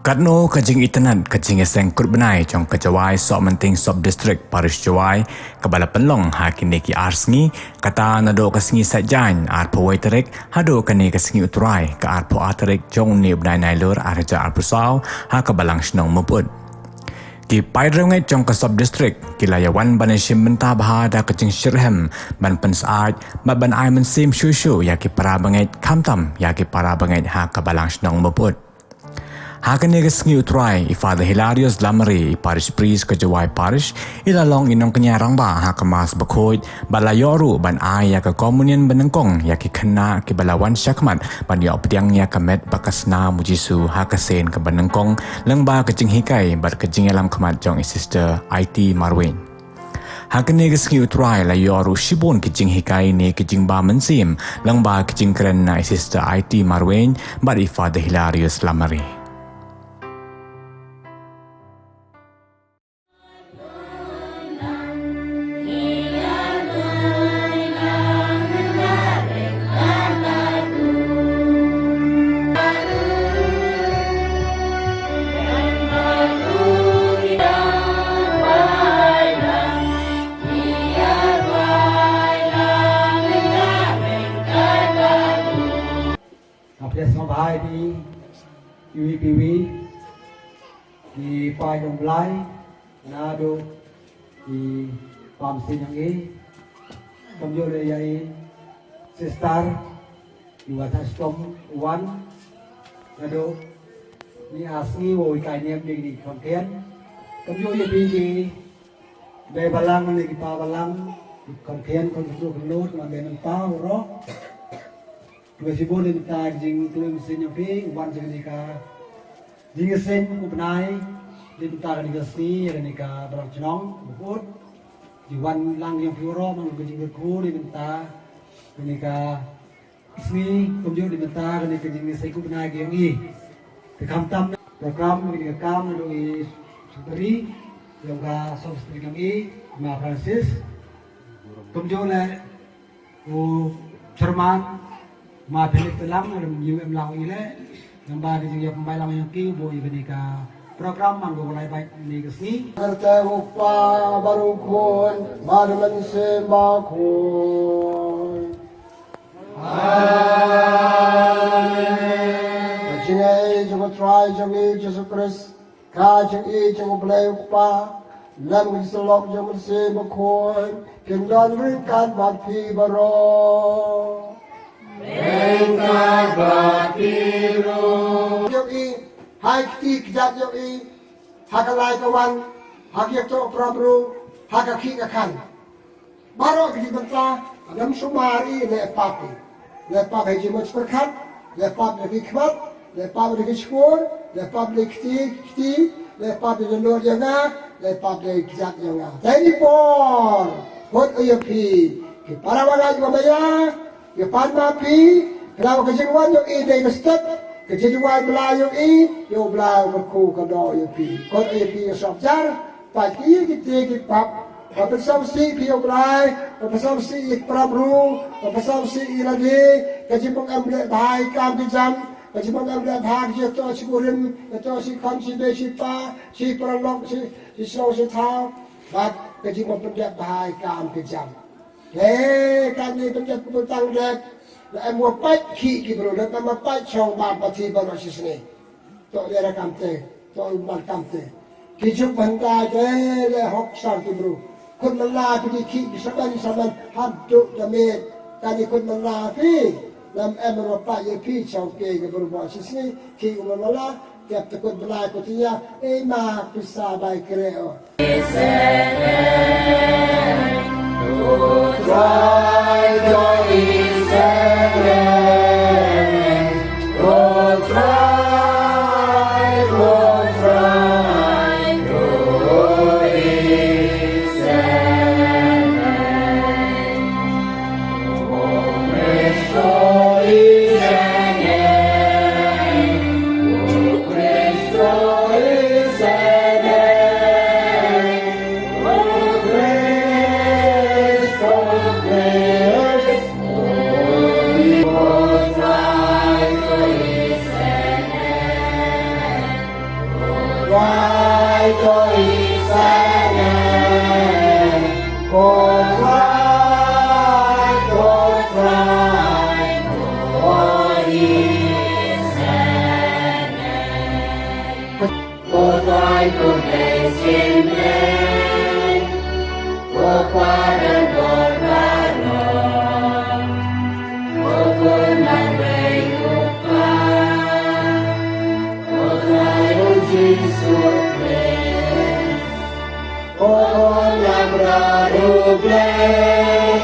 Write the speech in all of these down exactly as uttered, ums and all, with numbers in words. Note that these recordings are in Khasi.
Katno ka jingitynnad ka jingïaseng kut bnai jong ka Jowai Sohmynting Sub-District Parish Jowai kaba la pynlong ha kine ki ar sngi, kata naduh ka sngi Saitjaiñ arphew wei tarik haduh kane ka sngi U Trai ka arphew ar tarik jong une u bnai Nailur ar hajar arphew saw ha ka Balang Shnong Mawpud. Ki paidbah jong ka Sub-District ki la ïawan ban ïashim bynta bha da ka jingshitrhem ban pynsyaid bad ban ai mynsiem shuh shuh ïa ki para bangeit, khamtam ïa ki para bangeit ha ka Balang Shnong Mawpud. Ha kane ka sngi U Trai, i Father Hilarius Lamare, i Parish Priest ka Jowai Parish, i la long i nongkñia rangbah ha ka Mass bakhuid bad la ïoh ruh ban ai ïa ka Communion banyngkong ïa ki khynnah kiba la wan shakhmat ban ïoh pdiang ïa ka met bad ka snam U Jisu ha ka sien ka banyngkong, lyngba ka jinghikai bad ka jingïalam khmat jong i Sister Aiti Marwein. Ha kane ka sngi U Trai la ïoh ruh shibun ki jinghikai ne ki jingbam mynsiem lyngba ki jingkren na i Sister Aiti Marwein bad i Father Hilarius Lamare. Nga pdiang sngewbha ïa phi, iwei pa iwei, ki paid jong U Blai, naduh ki pamsien jong ngi, kumjuh ruh ïa i sister, iwa thah shitom u wan, naduh ne ar sngi wow hikai niam ïa kine ki khyndiat, kumjuh ïa phi ki bei balang ne ki pa balang, ki khyndiat, khyndiat, khyndiat, ma bei mynta u rok. Nga shibun lynti ka jingkylli mynsiem jong phi, u wan jong kane ka jingïaseng kut bnai, lynti kane ka sngi, kane ka Balang Shnong Mawpud. Jingwan lang jong phi baroh, man ka jingkyrkhu, lynti kane ka sngi, kumjuh lynti kane ka jingïaseng kut bnai ka jong i. Te khamtam program kane ka kam, naduh i Secretary jong ka Sub-District jong i, Ma Francis. Kumjuh leh u Chairman, Ma Philip Telang, lem ïa u em lang i leh, namar ka jingïapynbeit lang jong ki, buh ïa kane ka program man ka lai bait kane ka sngi. Kyrteng u Kpa bad u Khun bad u Mynsiem Bakhuid. Amen. Ka jingïeit jong U Trai jong ngi Jisu Khrist, ka jingïeit jong U Blei U Kpa, lem ka jingïasyllok jong U Mynsiem Bakhuid, kin don ryngkat bad phi baroh. Ryngkat bad phi ruh. Jong i, ha ki kti ki jait jong i, ha ka lai ka wan, ha ka ïathuh para bru, ha ka khih ka khan. Baroh ki bynta, ngam sumar i, leh pap i. Leh pap ha ki jingmut jingpyrkhat, leh pap ha ki khmat, leh pap ha ki shkor, leh pap ha ki kti, kti, leh pap ha ki jingdon jong nga, leh pap ha ki jait jong nga. Te ha kane ka por, khot ïa phi, ki para bangeit ba maya, ïa pan ma phi, khnang ba ka jingwan jong i dei ka step, ka jingwan Blai jong i, ïa U Blai u kyrkhu kyrdoh ïa phi. Khot ïa phi ïa sop jar, pait ïa ki kti ki pap, ba pynsngewsih phi ïa U Blai, ba pynsngewsih ïa ki para bru, ba pynsngewsih ïa lade, ka jingbym em leh bha ïa ki kam ki jam, ka jingbym em leh bha ka jingïathuh shi kurim, ïathuh shi khun shi bei shi pa, shi paralok, shi, shi shnong shi thaw, bad ka jingbym pyndep bha ïa ki kam ki jam. Te kane pynjah kumta tang dep, la em wa pait khih ki bru, la em wa pait shong bam pathi baroh shisngi. To leh ra kamte, to man kamte. Ki juk bynta te leh hok sar ki bru. Khun mala phi ki khih ki saban saban haduh da miet. Kane khun mala phi, la em wa pait ïa phi shong ke ki bru baroh shisngi, khih ki mala, ki ap te khun mala ko tia, ei ma pisa bai kre o. Para dorbar, o Khun Langbrei U Kpa, o Trai U Jisu Khrist, o Lamra U Blei,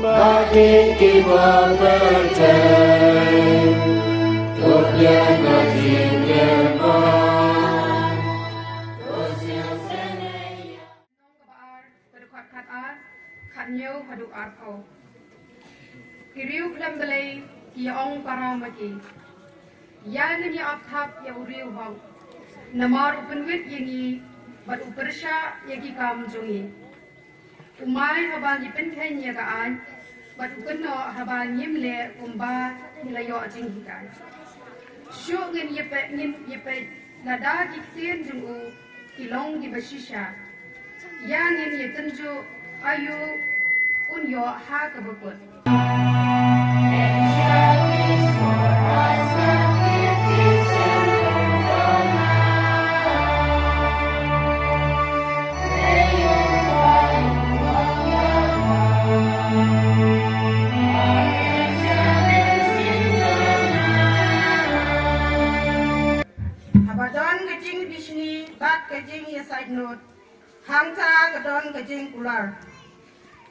ba ki ki bym pyrthei, to biang ka jingkyrpad. Nong kaba ar, ka dkhot khat ar, khat hynñiew haduh arphew. Ki riew khlem Blei ki ïa ong para ma ki, ïa ngin ïa ap thap ïa u riew hok, namar u pynwit ïa ngi bad u pyrshah ïa ki kam jong ngi. U mai haba ngi pynkheiñ ïa ka aiñ, bad u kynnoh haba ngim leh kumba ngi la ïoh jinghikai. Shuh ngin ïa peit, ngin ïa peit lada ki ktien jong u ki long kiba shisha. Ïa ngin ïa tynjuh aïu un ïoh ha kaba kut. Haba don ka jingbishni bad ka jingïasaidnud, hangta ka don ka jingkular.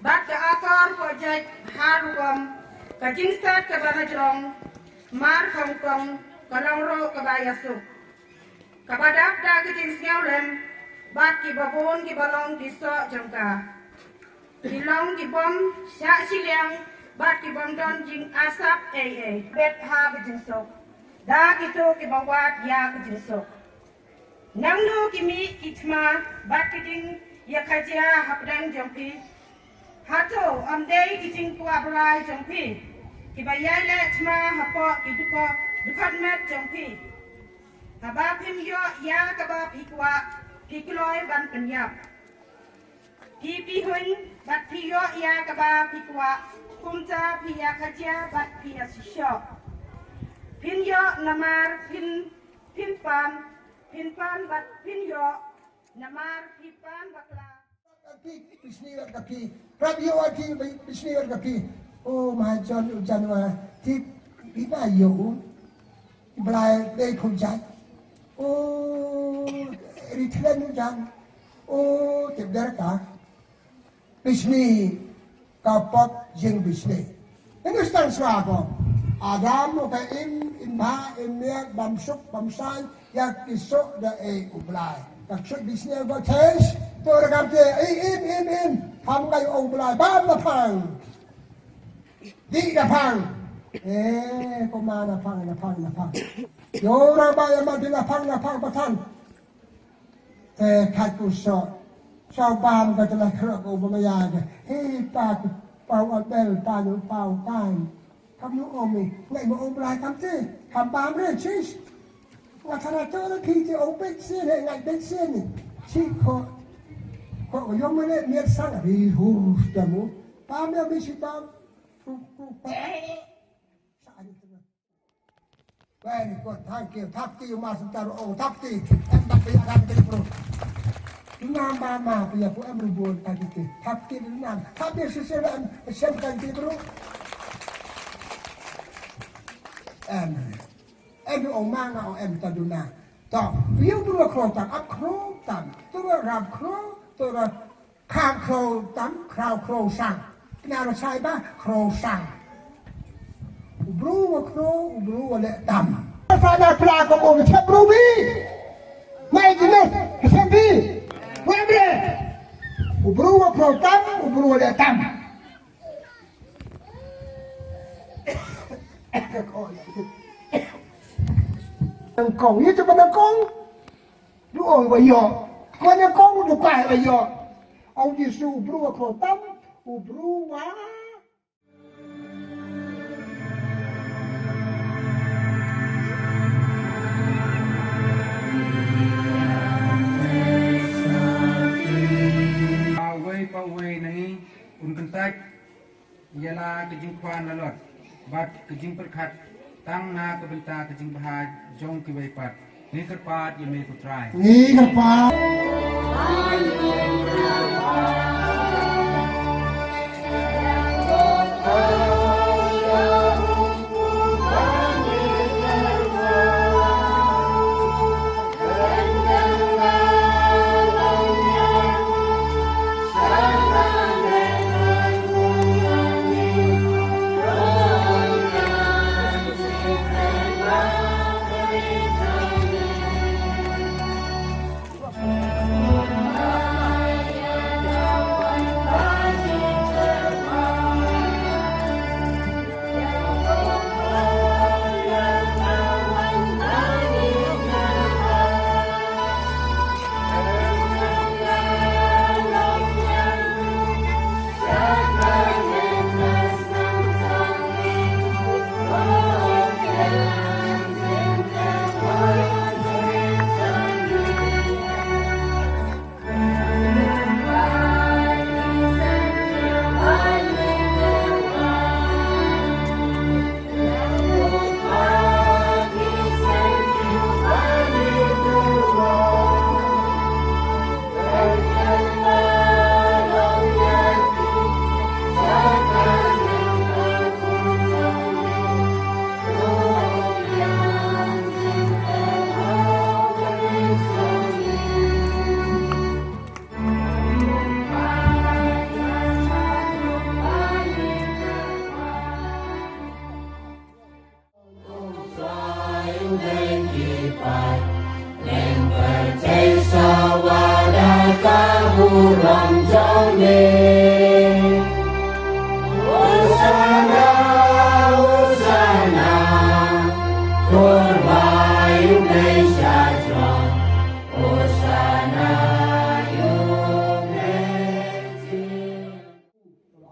Bad ka akor pojait ha rukom, ka jingstad kaba hajrong, mar khongkong, ka long ruh kaba ïasuk. Kaba dap da ka jingsngewlem, bad kiba bun kiba long ki soh jong ka. Ki long ki bym shah shiliang, bad ki bym don jingasap ei ei. Bet ha ka jingsuk. Da kito kiba wad ïa ka jingsuk. Nangno ki mih ki thma, bad ki jingïakajia hapdeng jong phi. Hato, ym dei ki jingkwah brai jong phi. Kiba ïaileh thma hapoh ki dkhot, dkhot met jong phi. Haba phim ïoh ïa kaba phi kwah, phi kloi ban pynïap. Phi pyrshah bad phi ïoh ïa kaba phi kwah, kumta phi ïakajia bad phi ïashisha. Phin ïoh namar phin, phin pan, phin pan bad phin ïoh, namar phi pan bakla. Ka phi, phi sniew ka phi. Rap ïoh ka phi, phi sniew ka phi. Oh, ma John, John wa, ti, phi ba ïoh. Blai dei khun jait. Oh, ri thlen u jan. Oh, tip der ka. Bishni, ka pop jing bishni. Hindustan swa ko. Adam u ka im, im ba, im miak, bam suk, bam sai, yak isuk da e u Blai. Ka suk bishni ko tes, to rakam te, i im, im, im. Ham kai u Blai, bam na pang. Di na pang. Eh, ko ma na pang, na pang, na pang. Yo ra ba ya ma di na pang, na pang, patan. Te khat ku so. So bam ka te la khrok u ba ma ya ke. He pa ku, pa u bel, pa nu, pa u kai. Kam nu omi, ngai mo u Blai kam te. Kam bam re, chis. Nga thana to re ki te o bet se ne, ngai bet se ne. Chi ko. Ko yo me ne, miet sang ri hu, tamu. Bam ya mi si bam. Ku, ku, pe. Very good, thank you. Thap kti, u Master Taro, oh, thap kti. Em, thap kti, thap kti, bro. Nam ba ma, pia pu em rubun, thap kti. Thap kti, nam. Thap kti, sisi, em, sem kan kti, bro. Em, em, ong ma nga, ong em, ta duna. To, pia pu ro kro tam, ap kro tam. Tu ro rap kro, tu ro Khang khro tam, khraw khro sang. Kna ro sai ba, khro sang. U bru wa khro, u bru wa leh tam. Sa na pla ko mo che bru bi. Mai jine, che bi. Wa bre. U bru wa khro tam, u bru wa leh tam. Kong, ye tu ba kong. Du ong ba ïoh. Ko ne kong du kai ba ïoh. Ong Jisu u bru wa ko tam, u bru wa. Uwei pa uwei na ngi un kyntait ïa la ka jingkwah na Lot bad ka jingpyrkhat tang na ka bynta ka jingbha jong kiwei pat. Ngi kyrpad ïa me ko Trai. Ngi kyrpad.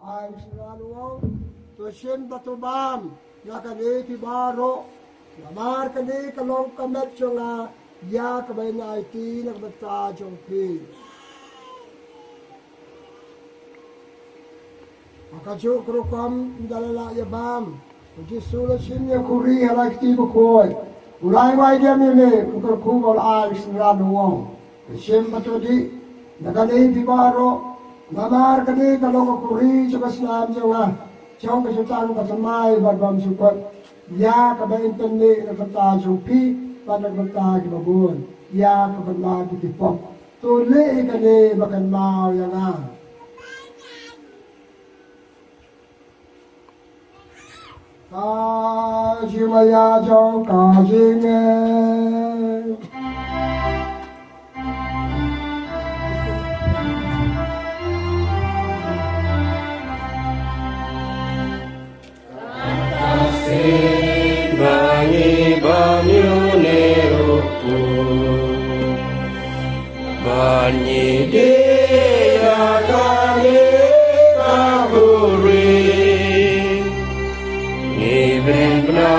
Ai, sngewbha, to shim bad to bam na kane phi baroh. Namar kane ka long ka met jong nga ïa kaba in aiti na ka bynta jong phi. Ha kajuh ka rukom ynda la lah ïa bam, u Jisu u la shim ïa u khuri ha la ka kti bakhuid. U la ai wai diam ïa me, u kyrkhu bad u la ai u synran u ong, to shim bad to dih na kane phi baroh. Namar kane ka long ka khuri jong ka snam jong nga, jong ka jutang bathymmai bad bymjukut, ïa kaba in pynneh na ka bynta jong phi bad na ka bynta kiba bun, ïa ka bynta ki pop. To leh ïa kane ba kynmaw ïa nga. Ka jingmaïa jong ka jingngeit. Ba ngi bam ïa une u kpu, ba ngi dih ïa kane ka khuri, ngi bynta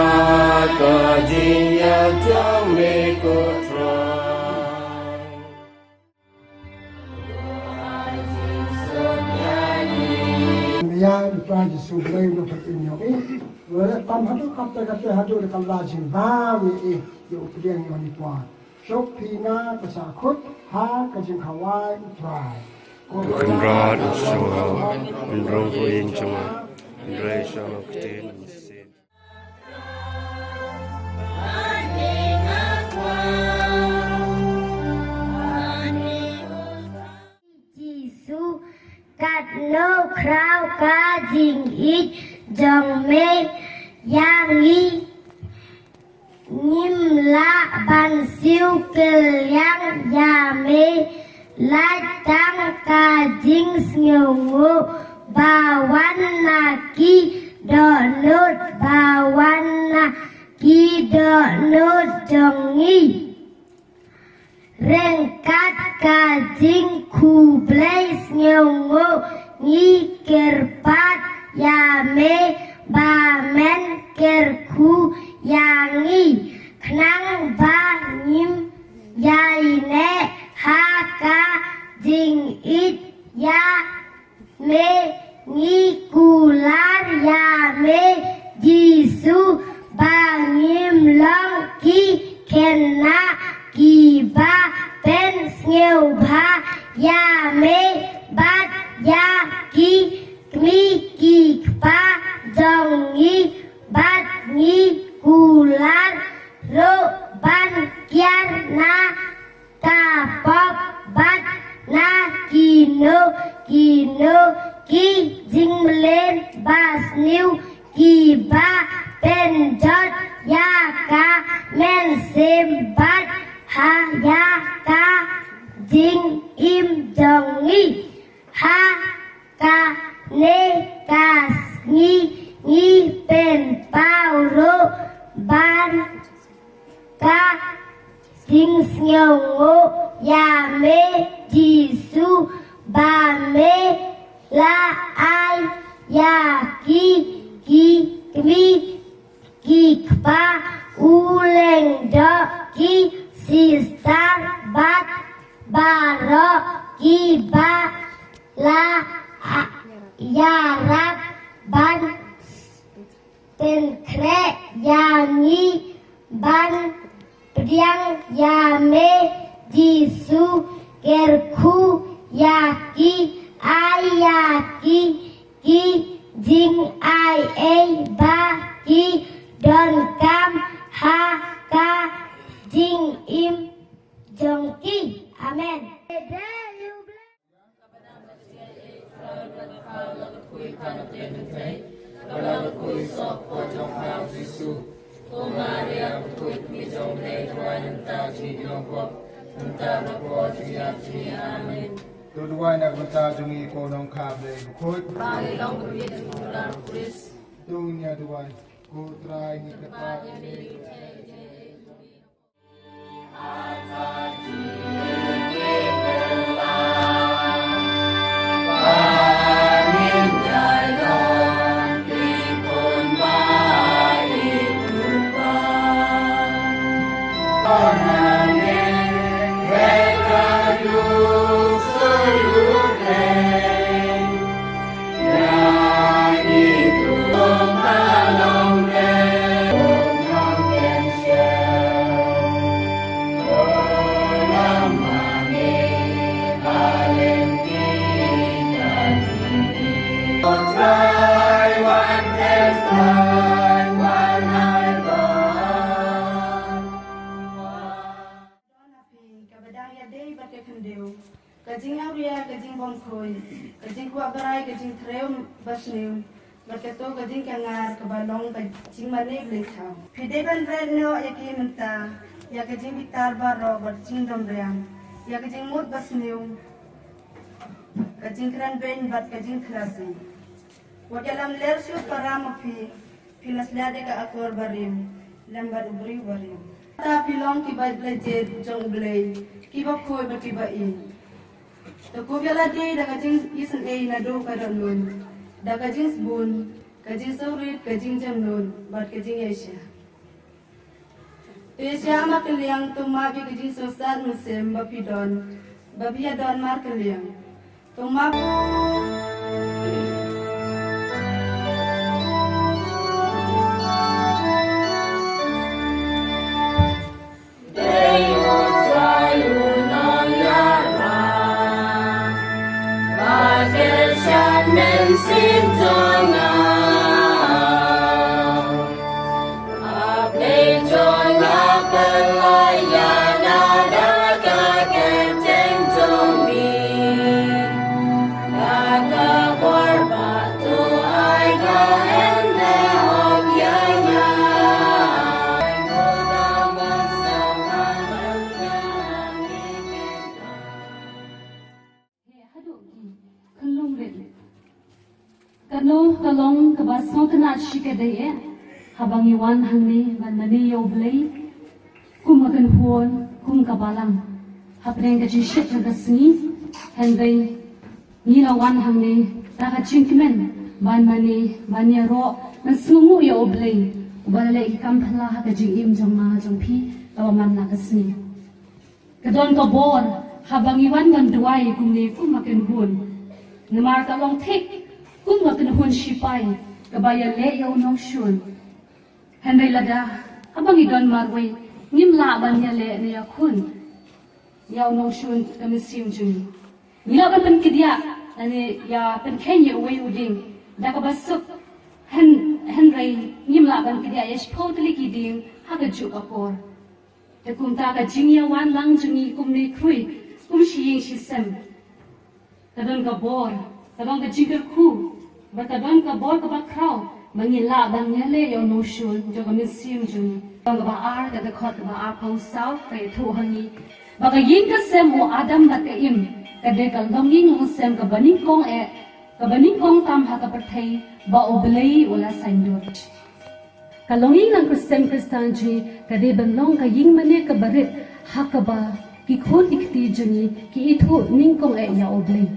ka jingïaid jong me ko Trai. Ïa u Trai Jisu Blei u nongpynim ïa ngi. Lada tam haduh katta katta haduh da ka la jingbam ïa u pdiang ïa u nongpynim. Shuk phi nga ka sa khut ha ka jingkhawai u Trai. Ko Kynrad u sngewbha, pynrung ko ïing jong nga, pynrei sha u ktien mynsiem. Jisu, katno khraw ka jingïeit jong me ïa ngi. Ngim lah ban siew kylliang ïa me. Lait tang ka jingsngewnguh ba wan na ki dohnud, ba wan na ki dohnud jong ngi. Ryngkat ka jingkhublei sngewnguh ngi kyrpad ïa me ba men kyrkhu ïa ngi, khnang ba ngim ïaineh ha ka jingïeit ïa me. Ngi kular ïa me Jisu ba ngim long ki khynnah kiba pynsngewbha ïa me bad ïa ki kmie ki kpa jong ngi, bad ngi kular ruh ban kiar na ka pop bad na kino kino ki jingmlien basniew kiba pynjot ïa ka mynsiem bad ha ïa ka jingim jong ngi. Ha kane ka sngi ngi pynpaw ruh ban ka jingsngewnguh ïa me Jisu ba me la ai ïa ki, ki kmie ki kpa, u lyngdoh, ki sister bad baroh kiba la ïarap ban pynkhreh ïa ngi ban pdiang ïa me Jisu. Kyrkhu ïa ki, ai ïa ki ki jingaiei ba ki donkam ha ka jingim jong ki. Amen. Blei, duwai na ka bynta jong ngi ki nongpop, mynta bad ha ka por jong ngi. Amen. To duwai na ka bynta jong ngi ko nongkha Blei bakhuid. Ba ngi long bymjukut jong u Trai Khrist. To ngin ïa duwai. Ko Trai ngi kyrpad ïa me. Don ha phi kaba dang ïadei bad ka khyndew, ka jingawria, ka jingbymkhuid, ka jingkwah barai, ka jingtrei basniew, bad kato ka jingkynjar kaba long ka jingmane bleithaw. Phi dei ban red noh ïa ki mynta, ïa ka jingbitar baroh bad jingdom riang, ïa ka jingmut basniew, ka jingkren beiñ bad ka jingkhlasi. Wat ïalam ler shuh para ma phi, phi la sliat ïa ka akor barim lem bad u briew barim. Ta phi long kiba la jied jong U Blei, kiba khuid bad kiba ïeit. To kum ïa lade da ka jingisynei naduh ka dohnud, da ka jingsbun, ka jingsngewrit, ka jingjemnud bad ka jingïaishah. Te sha markylliang to map ïa ka jingsngewsih mynsiem ba phi don, ba phi ïa don markylliang. To map. He haduh ki khyllung rit. Kano ka long kaba sngewtynnat shikatdei eh haba ngi wan hangne ban mane ïa U Blei kum ka kynhun, kum ka balang, hapdeng ka jingshit jong ka sngi. Hynrei ngi la wan hangne da ka jingkmen ban mane, ban ïaroh, ban sngewnguh ïa U Blei uba la leh ki kam phylla ha ka jingim jong nga jong phi kaba man la ka sngi. Ka don ka bor haba ngi wan ban duwai kumne kum ka kynhun. Namar ka long thik kum ka kynhun shipai kaba ïaleh ïa u nongshun. Hynrei lada haba ngi don marwei ngim lah ban ïaleh ne ïakhun ïa u nongshun ka mynsiem jong ngi, ngi lah ban pynkyndiah lane ïa pynkheiñ ïa uwei u dieng da kaba suk. Hyn-, hynrei ngim lah ban kyndiah ïa shiphew tylli ki dieng ha kajuh ka por. Te kumta ka jingïawan lang jong ngi kumne khrui kum shi ïing shi sem. Ka don ka bor, ka don ka jingkyrkhu, bad ka don ka bor kaba khraw ba ngi lah ban ïaleh ïa u nongshun jong ka mynsiem jong ngi. Ka lynnong kaba ar, ka dkhot kaba arphew saw ka ïathuh ha ngi ba ka ïing ka sem u Adam bad ka Im ka dei ka longïing longsem kaba nyngkong eh, kaba nyngkong tam ha ka pyrthei ba U Blei u la saiñdur. Ka longïing nongkyrsem Khristan jong ngi ka dei ban long ka ïing mane kaba rit ha kaba ki khun ki kti jong ngi ki ithuh nyngkong eh ïa U Blei.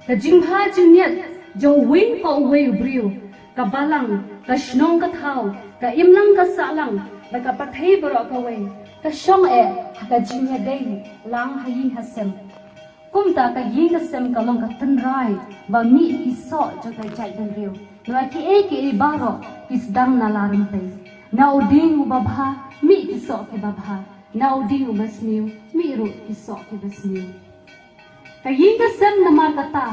Ka jingbha jingmiat jong uwei pa uwei u briew, ka balang, ka shnong ka thaw, ka imlang ka sahlang, bad ka pyrthei baroh kawei, ka shong eh ha ka jingïadei lang ha ïing ha sem. Kumta ka ïing ka sem ka long ka tynrai ba mih ki soh jong ka jaitbynriew. Namar kiei kiei baroh ki sdang na la rympei. Na u dieng uba bha mih ki soh kiba bha. Na u dieng uba sniew mih ruh ki soh kiba sniew. Ka ïing ka sem namar kata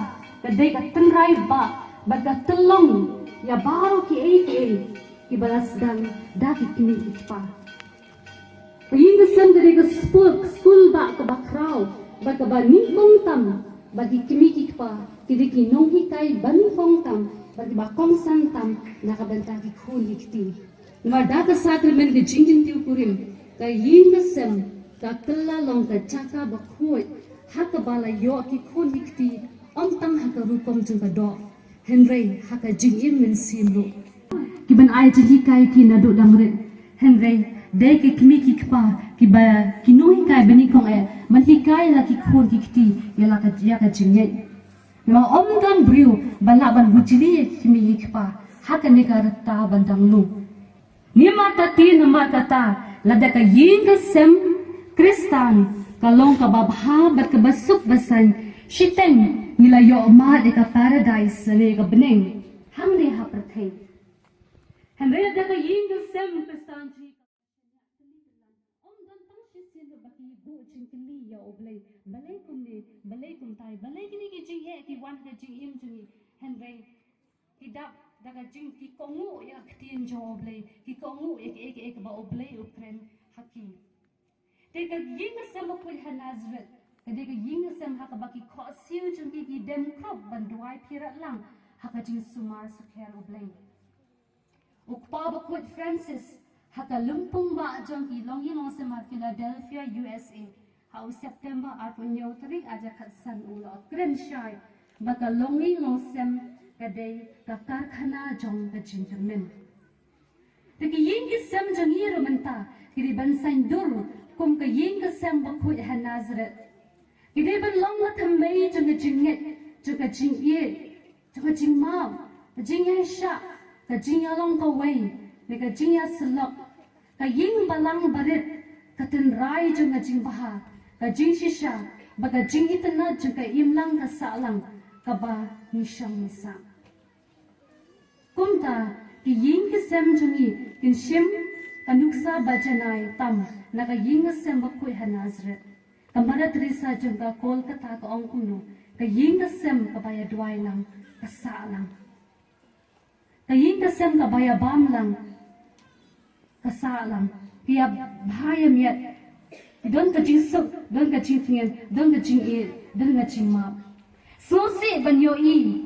ka dei ka tynrai bah bad ka tyllong ïa baroh kiei kiei kiba la sdang da ki kmie ki kpa. Ka ïing ka sem ka dei ka skul, skul bah kaba khraw bad kaba nyngkong tam, bad ki kmie ki kpa ki dei ki nonghikai ba nyngkong tam bad kiba kongsan tam na ka bynta ki khun ki kti. Namar da ka sakramen ka jingim tiew kurim, ka ïing ka sem ka kylla long ka jaka ba khuid ha kaba la ïoh ki khun ki kti, ym tang ha ka rukom jong ka doh, hynrei ha ka jingim mynsiem ruh. Ki ban ai jinghikai ki naduh dang rit, hynrei dei ki kmie ki kpa kiba ki nonghikai ba nyngkong eh ban hikai la ki khun ki kti ïa la ka, ïa ka jingngeit. Namar ym don briew ba lah ban bujli ïa ki kmie ki kpa ha kane ka rta ban dang lung. Ngi martati namar kata, lada ka ïing ka sem Khristan ka long kaba bha bad kaba suk ba saiñ, shiteng ngi la ïoh mad ïa ka paradais lane ka bneng hangne ha pyrthei. Hynrei lada ka ïing ka sem Khristan jong ngi, ym don tang shisien ba ki buh jingkylli ïa U Blei, balei kumne, balei kumtai, balei kine ki jingeh ki wan ha ka jingim jong ngi, hynrei ki dap da ka jing, ki kohnguh ïa ka ktien jong U Blei, ki kohnguh ïa kiei kiei kaba U Blei u kren ha ki. Te ka ïing ka sem bakhuid ha Nazareth ka dei ka ïing ka sem ha kaba ki khohsiew jong ki ki dem khrup ban duwai pyrshah lang ha ka jingsumar sukher U Blei. U Kpa Bakhuid Francis ha ka lympung bah jong ki longïing longsem ha Philadelphia, U S A, ha u September arphew hynñiew tarik, ar hajar khatsan, u la kren shai ba ka longïing longsem ka dei ka karkhana jong ka jingkyrmen. Te ki ïing ki sem jong ngi ruh mynta ki dei ban saiñdur kum ka ïing ka sem bakhuid ha Nazareth. Ki dei ban long ka thymmei jong ka jingngeit, jong ka jingïeit, jong ka jingmap, ka jingïaishah, ka jingïalong kawei, ne ka jingïasyllok, ka ïing balang barit, ka tynrai jong ka jingbha, ka jingshisha, bad ka jingitynnad jong ka imlang ka sahlang kaba ngi shong ngi sah. Kumta ki ïing ki sem jong ngi kin shim ka nuksa ba janai tam na ka ïing ka sem bakhuid ha Nazareth. Ka Mother Teresa jong ka Kolkata ka ong kumno, ka ïing ka sem kaba ïaduwai lang, ka sah lang. Ka ïing ka sem kaba ïabam lang, ka sah lang. Ki ïabha ïamiat. Ki don ka jingsuk, don ka jingtngen, don ka jingïeit, don ka jingmap. Sngewsih ban ïohi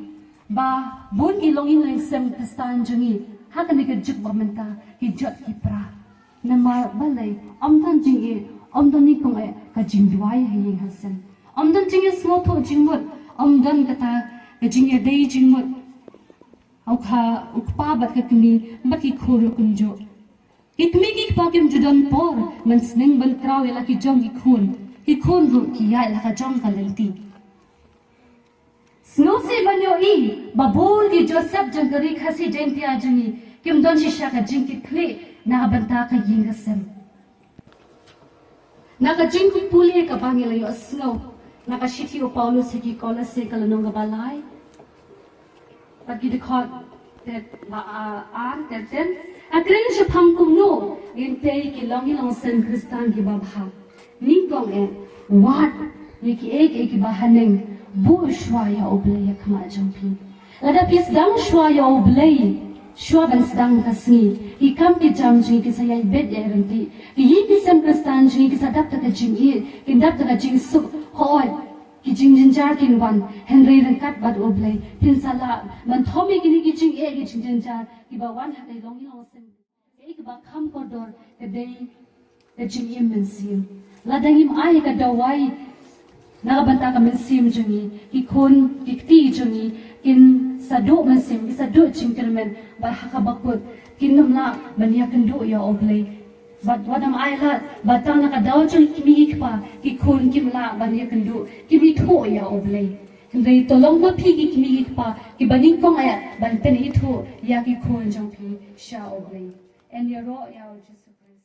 ba bun ki longïing longsem Khristan jong ngi ha kane ka juk ba mynta ki jot ki pra. Namar balei? Ym don jingïeit, ym don nyngkong eh ka jingduwai ha ïing ha sem. Ym don jingïasngewthuh jingmut, ym don kata ka jingïadei jingmut. U kha, u kpa bad ka kmie bad ki khun ruh kumjuh. Ki kmie ki kpa kim ju don por mynsneng ban kraw ïa la ki jong ki khun. Ki khun ruh ki ïaid la ka jong ka lynti. Sngewsih ban ïohi ba bun ki Joseph jong ka ri Khasi Jaiñtia jong ngi kim don shisha ka jingkitkhlieh na ka bynta ka ïing ka sem. Na ka jingpule kaba ngi la ïohsngew na ka shithi u Paulus ha ki Kolose ka lynnong kaba lai, bad ki dkhot te ba, a, ar, te ten. Nga kren shaphang kumno ngin tei ki longïing longsem Khristan kiba bha. Nyngkong eh, wad ïa kiei kiei kiba haneng, buh shuwa ïa U Blei ha khmat jong phi. Lada phi sdang shuwa ïa U Blei shuwa ban sdang ka sngi, ki kam ki jam jong ngi ki sa ïaibit ïaryntih. Ki ïing ki sem Khristan jong ngi ki sa dap da ka jingïeit, kin dap da ka jingsuk. Hooid, ki jingjynjar kin wan, hynrei ryngkat bad U Blei phin sa lah ban thom ïa kine ki jingeh ki jingjynjar kiba wan ha ka longïing longsem. Kaei kaba kham kordor ka dei ka jingim mynsiem. Lada ngim ai ka dawai na ka bynta ka mynsiem jong ngi, ki khun ki kti jong ngi kin sa duh mynsiem, kin sa duh jingkyrmen, bad ha kaba kut kin ym lah ban ïakynduh ïa U Blei. Bad wat ym ai lad ba tang na ka daw jong ki kmie ki kpa ki khun kim lah ban ïakynduh, kim ithuh ïa U Blei. Hynrei to long ma phi ki kmie ki kpa kiba nyngkong eh ban pynithuh ïa ki khun jong phi sha U Blei. Yn ïaroh ïa U Jisu Khrist.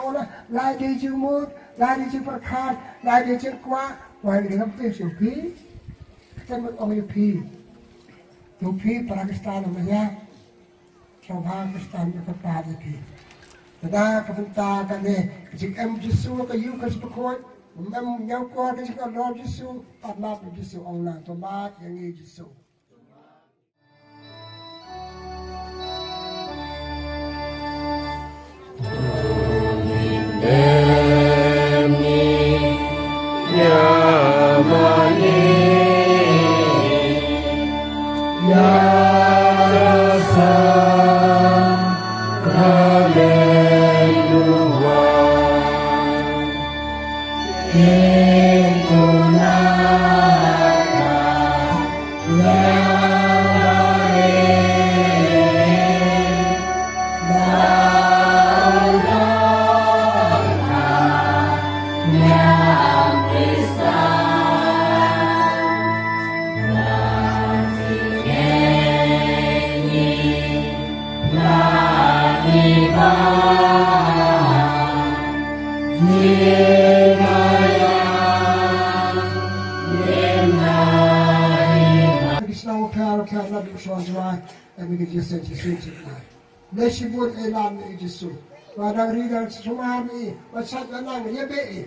ong la, la dei jingmut, la dei jingpyrkhat, la dei jingkwah, wa ngi ngam te shu phi. Kata mut ong ïa phi. To phi para Khristan ong ïa. Sngewbha Khristan ïa ka pat ïa phi. Te da ka bynta kane ka jingem Jisu ka ïu ka jingpyrkhat. Mem ñiewkor ka jingkordor Jisu, pat map ïa Jisu ong nang to map ïa ngi Jisu. Lei shibun ïalam ïa i Jisu. Ba dang ri dang sumar ïa i, ba shat ba nang ïa beh i.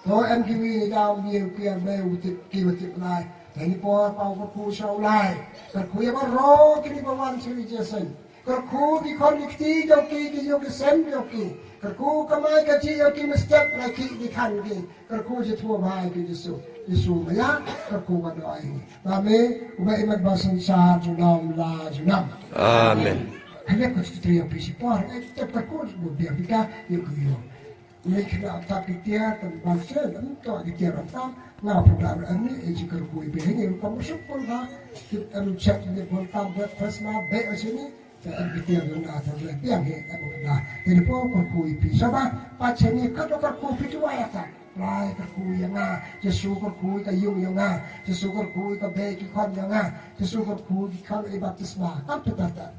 To em kiwei ni dang ïa phi ïa beh u tip ki u tip lai. Kane por Kpa, kyrkhu sha u lai. Kyrkhu ïa baroh kine ba wan sha kane ka jingïaseng. Kyrkhu ki khon ki kti jong ki, ki ïing ki sem jong ki. Kyrkhu ka kamai kajih jong ki, mynstep la ki, ki khan ki. Kyrkhu jingthmu bha ïa ki Jisu. Jisu maya, kyrkhu ba doh ïa ngi. Ba me, uba ïeit bad ba synshar junom la junom. Amen. Kane ka stri ïa phi shi por, eh, te kyrkhu bu biang phi ka, ïa ki ïa. Ngi kena tak ki tiar, tang ban sien, em, to ki tiar, em, tang, nga pernah, em, ni, eh, ji kyrkhu ïa phi, ni, rukom suk pun ba, ki, em, check ni pun tam, breakfast na, be, eh, sini, te, em, ki tiar, em, na, tang, le, biang, eh, em, na. Jadi, pun, kyrkhu ïa phi. Saba, pat sini, ka do kyrkhu phi tu ïa ka. Trai kyrkhu ïa nga, Jisu kyrkhu ïa ka ïing ïa nga, Jisu kyrkhu ïa ka bei ki khon ïa nga, Jisu kyrkhu ïa ki khon ïa baptisma. Kam tu ta ta.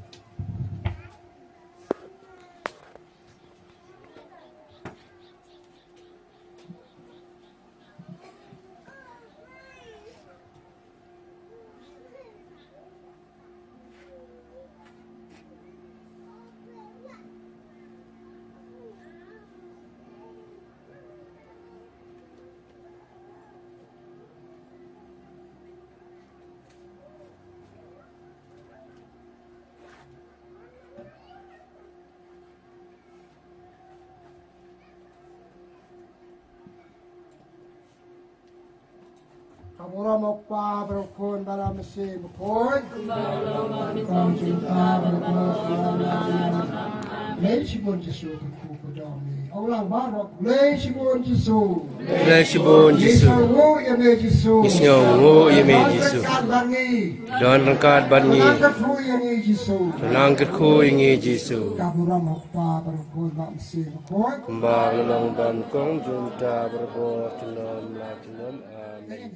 Ka burom u Kpa bad u Khun bad u Mynsiem Bakhuid. Kong jingta bad u Khun. Lei shibun Jisu kyrkhu ka dong ni. Ong lang baroh. Lei shibun Jisu. Lei shibun Jisu. Ngi sngewnguh ïa me Jisu. Ngi sngewnguh ïa me Jisu. Don ryngkat bad ngi. Don ryngkat bad ngi. Nang kyrkhu ïa ngi Jisu. Nang kyrkhu ïa ngi Jisu. Ka burom u Kpa bad u Khun bad u Mynsiem Bakhuid. Kumba ka long bad kong jingta bad bor junom la junom. Amen.